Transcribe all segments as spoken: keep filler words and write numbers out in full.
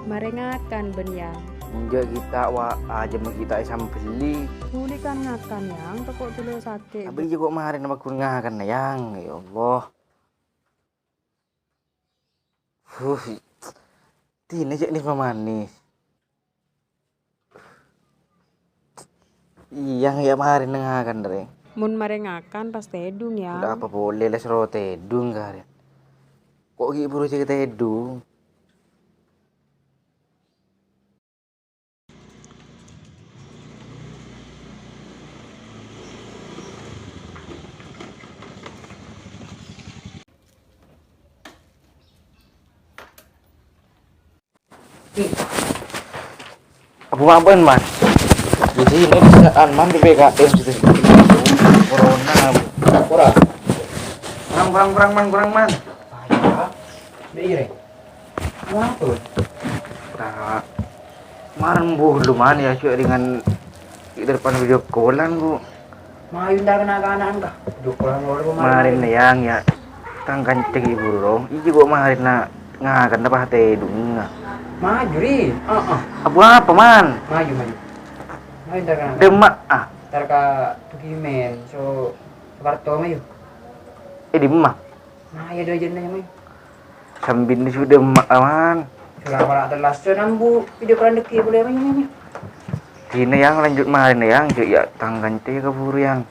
Marè ngakan bân, Yang. Enjâ' ghi' ta' wa-, ajâmma ghi' ta' èsambelli. Ghuli kan ngakan, Yang, tako' dulur sakè'. Abâ' iyâ kok marèna paggun ngakan, Yang. Ya Allah. Huh, dinah cè' nèka manis. Iyâ, iyâ, marèna ngakan, rè. Mon marè ngakan, pas tèdung, Yang. Ndak apa polè, lè soro tèdung, karè. Kok ghi' buru cè' tèdung? Abu, ampon, Man. Jadi ini bisaan, Man, di P K M sudah. Corona, Bu. Ora. Kurang, kurang, kurang, Man, kurang, Man. Ayo, Pak. Ndak iri. Apa? Nah, kemarin, Bu, lumayan ya, cuma dengan di depan video call-an, Bu. Mayu ndak kena kanan kah? Video call-an oleh pemain. Kemarin, Yang, ya, tang kancèng ibu ro. Iki kok kemarin na ngakan apa tèdung. Maju, Ri. Heeh. Abu apa, Man? Maju, maju. Mayu ndak kena kanan. Demak, ah. Ntar ka Bugimen, so, Suparto, mayu. Eh, di emak. Nah, ya, doa jenna, mayu. Sambin sudah emak, aman. Sudah para telas, so, nambu, video call-an dek, boleh, mayu, mayu, mayu. Sini, Yang, lanjut main, Yang. Cek, ya, tang kancèng kaburu, Yang.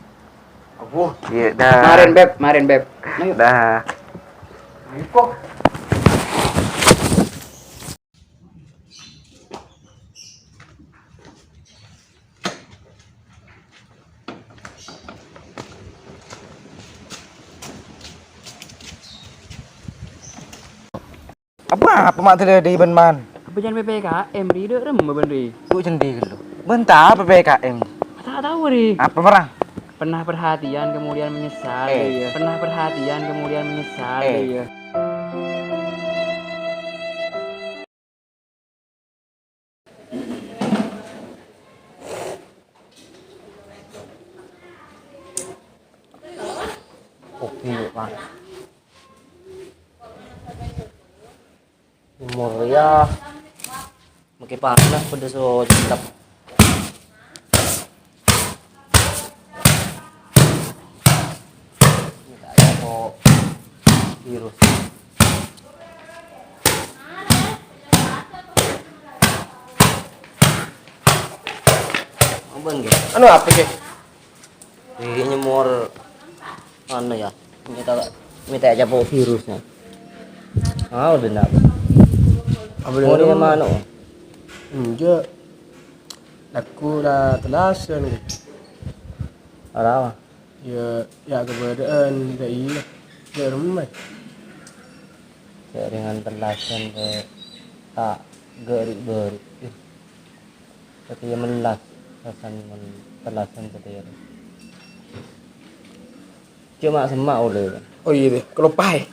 Abu. Iya, dah. Marin, Beb, marin, Beb. Ayo. Dah. Ayo, kok. Apa, apa mak tadi di ban, Man? Apa jhân P P K M, Ri? Dek remma bân, Ri. Bu, jhân di ghâllu. Bân ta P P K M. Ta' tao, Ri. Apa, Merang? Pernah perhatian, kemudian menyesal, Eh. Ri, ya. Pernah perhatian, kemudian menyesal, Eh. Ri, ya. Kopi, Pak. Umur ya, makin panas, pedes, oh, cekap. Ini kayak kok virus. Apa, nggih? Anu, apa, Ki? Ini nyemor, anu, ya, minta, minta aja po virusnya. Ah, udah ndak. Apa, mau dia mana? Enggak. Aku udah telas, kan, Ki. Ora apa? Ya, ya, keberadaan, ya, iya. Ya, rumah. Jaringan telasan ke tak gerik-gerik. Ih. Tapi ya melas, rasan men-, telasan ke dia. Cuma semak oleh. Oh, iya, deh. Kelopah, eh.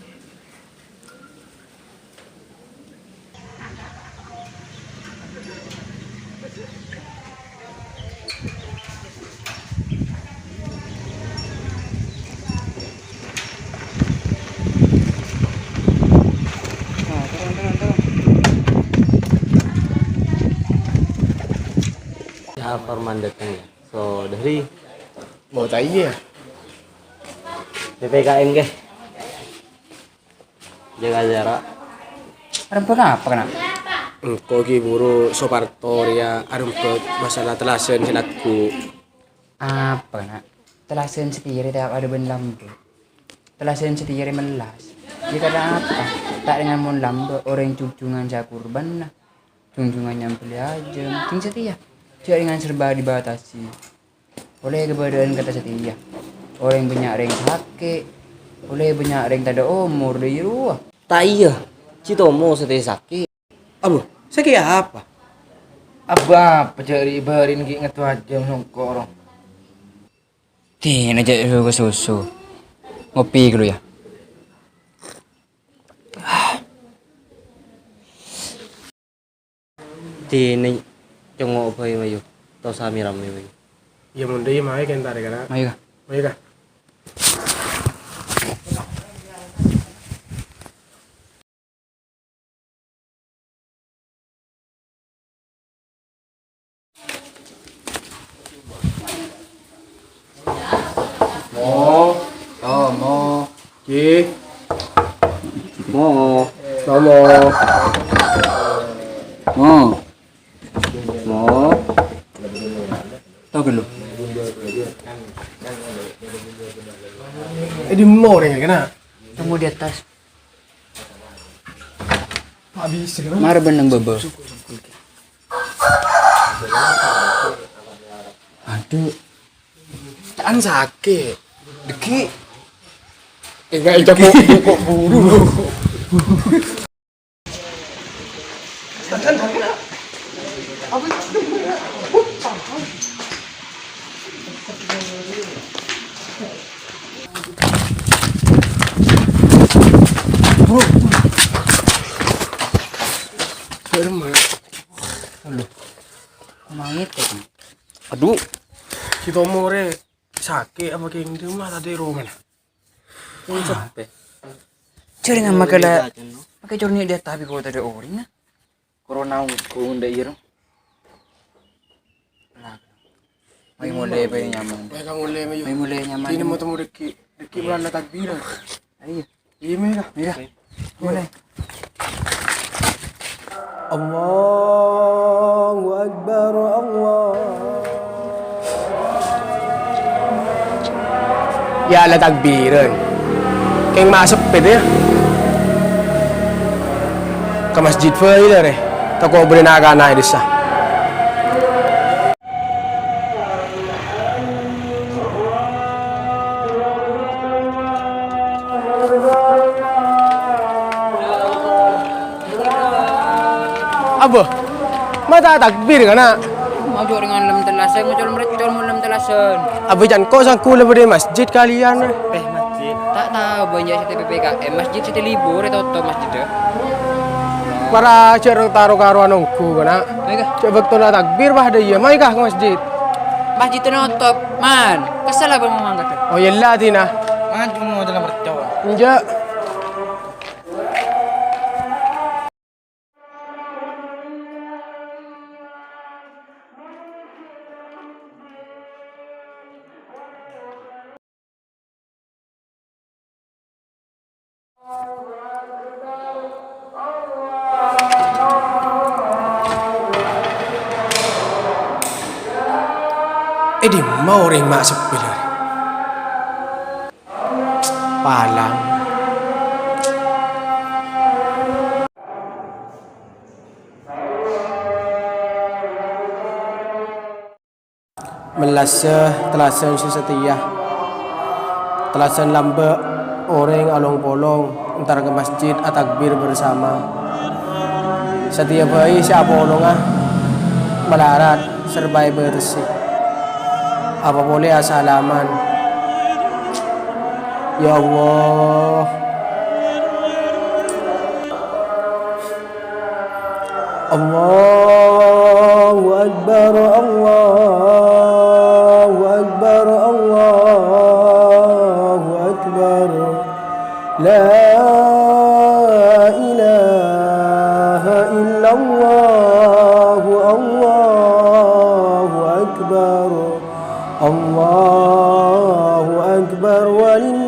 Ya, Parman datang ya. So, dari mau tanya. P P K M ke? Jaga jarak. Arembhâk apa, Kèna? Engko' ghi' buru Soparto rèya arembhâk masalah tellasan sè lagghu'. Apa, Kèna? Tellasan satèya rè ta' padâ bân lambâ'. Tellasan satèya rè mellas. Iyâ karna apa? Ta' rèngan mon lambâ', orèng jhungjhungan sè akurbhâna, jhungjhungan nyambellè ajâm, jhâng satèya. Jhâ' rèngan serba dibatasi. Ollè kabâdâ'ân kata satèya. Orèng bânnya' rèng sakè', ollè bânnya' rèng tadâ' omor dâri rowa. Ta' iyâ, Citomo satèya sakè'. Abu, sakè' apa? Abu apa jâ' ri'-bâri'na ghi' ngetto ajâm songko' ro. Dinah jâ' susu. Ngopi ghâllu, yâ. Dinah congngo' bhâi, mayu. Tosa mè-rammè, mayu. Iyâ, mon dâ' iyâ, mayu kèng tarè, Kèna. Mayu, Ka'. Mayu, Ka'. Mo. Oh, mo. Ki. Mo. Mo. Mo. Mo. Tao ghâllu. Eh, di mo rèng kèna. Tunggu di atas. Habis, kèna. Mara benneng baba. Aduh. Ca'an sakè'. Deggi'. Enggak, enggak, kok, kok buru. Aduh. Mangit, ya. Aduh. Kita more sakè' apa kèng di rumah tadi rumah. Wong sepe. Jaringan makkè la, makkè corni dia tapi kok tadi orèng, ah. Corona ku ndak iro. Mai mulai bae nyaman. Bae kamu mulai, Mayu. Mai mulai nyaman. Ini mau temu Deki. Deki bulan takbiran. Ayo. Iya, Mira. Mira. Mulai. Allahu Akbar, Allah. Ya Allah, takbiran. Kèng ma' seppe, ya. Ka masjid bhâi la, rè. Tako' bâdâ na'-kana' è dissa. Abah, ma' ta' takbir, kana'? Mau jok dengan lem tellasan, mau colom recol mau lem tellasan. Abah, can ko' sangko' la bâdâ masjid kaliyan. Peh masjid. Ta' tao bânnya' sè P P K M, masjid sè libur, è totop masjid, ya. Para jhâ' rèng taro karowan ongghu, kana'. Ayo, Kak. Jhâ' bâktona takbir, bâdâ iyâ, mayu, Kak, ka masjid. Masjid notop, man. Kesel apa mau mangkat? Oh, iyâ, la, dina. Man, cuma dalam recol. Enjâ'. È dimma orèng ma' seppe la? Palang. Mellassa tellasan sè satèya. Tellasan lambâ' orèng along-polong entar ka masjid atakbir bersama. Satèya bhâi sè apolonga malarat serba èbâtessè. Apa polè asalaman. Ya Allah. Allahu Akbar, Allahu Akbar, Allahu Akbar. La ilaha illallah, Allahu Akbar. Allahu Akbar, walil